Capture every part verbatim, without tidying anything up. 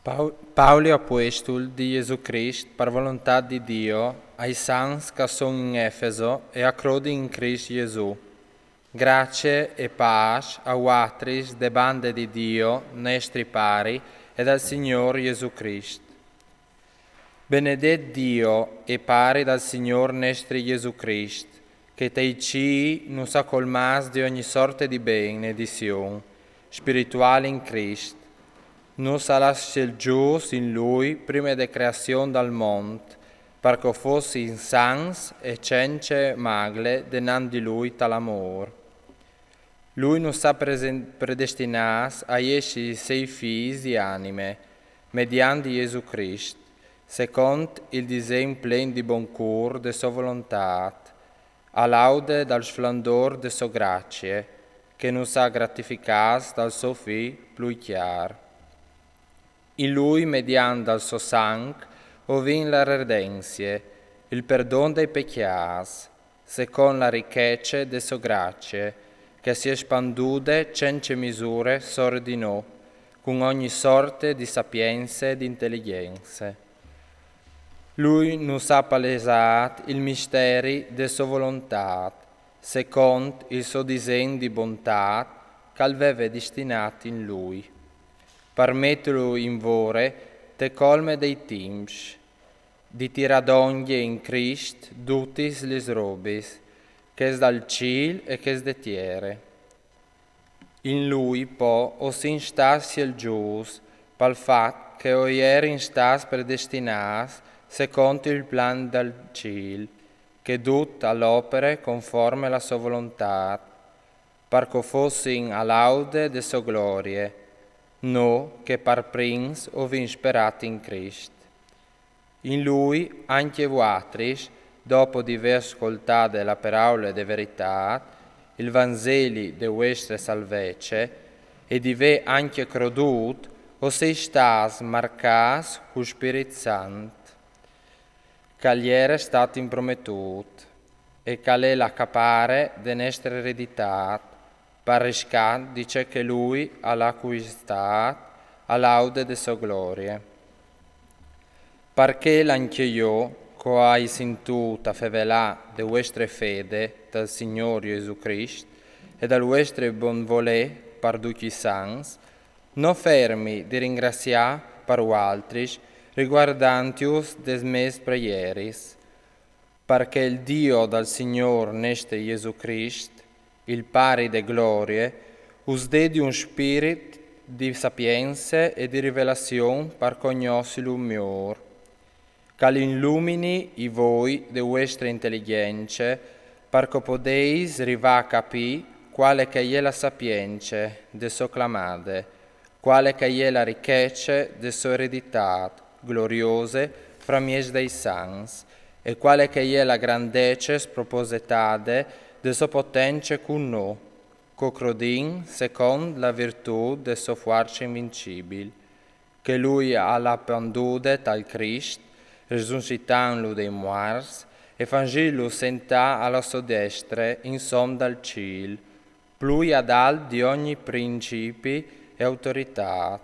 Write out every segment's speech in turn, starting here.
Pau- Pauli apuestul di Jesù Crist par volontât di Diu ai sants ch'a son in Efeso e a crodin in Crist Jesù. Gracie e pâs a vualtris de bande di Diu, nestri Pari, e dal Signôr Jesù Crist. Benedet Diu e Pari dal Signôr nestri Jesù Crist, che tai cîi nus à colmâts di ogni sorte di benedizion spirituâl in Crist. Nus à scelzûts in Lui prime de creazion dal mont, par ch'o fossin sants e cence magle denant di Lui tal amôr. Lui nus à presen- predestinâts a jessi i siei fîs di anime, mediant di Jesù Crist, secont il disen plen di bon cûr de sô volontât, a laude dal splendôr de sô gracie, che nus à gratificâts dal so Fi plui cjar. In Lui, mediant dal so sanc, o vin la redenzie, il perdon dai pecjâts, secont la richece de sô gracie, che si è spandude cence misure sore di nô, cun ogni sorte di sapience e di inteligjence. Lui nus à palesât il misteri de sô volontât, secont il so disen di bontât ch'al veve destinât in Lui, par metlu in vore te colme dai timps, di tirâ dongje in Crist dutis lis robis, chês dal cîl e chês de tiere. In Lui po o sin stâts scelzûts, pal fat che o jerin stâts predestinâts secont il plan dal cîl, che dut al opere conforme la sô volontât, par ch'o fossin a laude de sô glorie, nô che par prins o vin sperât in Crist. In Lui ancje vualtris, dopo di vê scoltade la peraule de veritât, il Vanzeli de vuestre salvece, e di vê ancje crodût, o sês stâts marcâts cul Spirit Sant, ch'al jere stât imprometût, e ch'al è la capare de nestre ereditât, par riscat di ce che Lui al à cuistât a laude de sô glorie. Par chel ancje jo, ch'o ai sintût a fevelâ de vuestre fede tal Signôr Jesù Crist e dal vuestre bon volê par ducj i sants, no fermi di ringraziâ par vualtris, riguardantjus des mês preieris, par che il Diu dal Signôr nestri Jesù Crist, il Pari de glorie, us dedi un spirit di sapience e di rivelazion par cognossilu miôr, ch'al ilumini i voi de vuestre inteligjence, par ch'o podeis rivâ a capî cuale che e je la sapience de sô clamade, cuale che e je la richece de sô ereditât gloriose framieç dai sants, e cuale che e je la grandece sproposetade de sô potence cun nô, ch'o crodìn secont la virtût de sô fuarce invincibil, che Lui al à pandude tal Crist, resuscitantlu dai muarts e fantlu sentâ a la sô destre insom dal cîl, plui adalt di ogni principi e autoritât,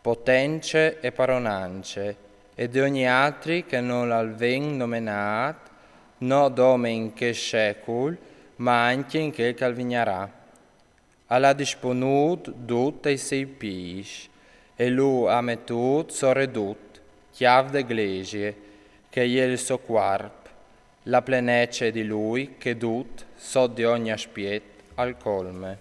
potence e paronance, e di ogni altri che nol ven nomenât, no dome in chest secul, ma ancje in chel ch'al vignarà. Al à disponût dut ai siei pîts, e lu à metût sore dut, cjâf de glesie, che e je il so cuarp, la plenece di Lui che dut, sot di ogni aspiet, al colme.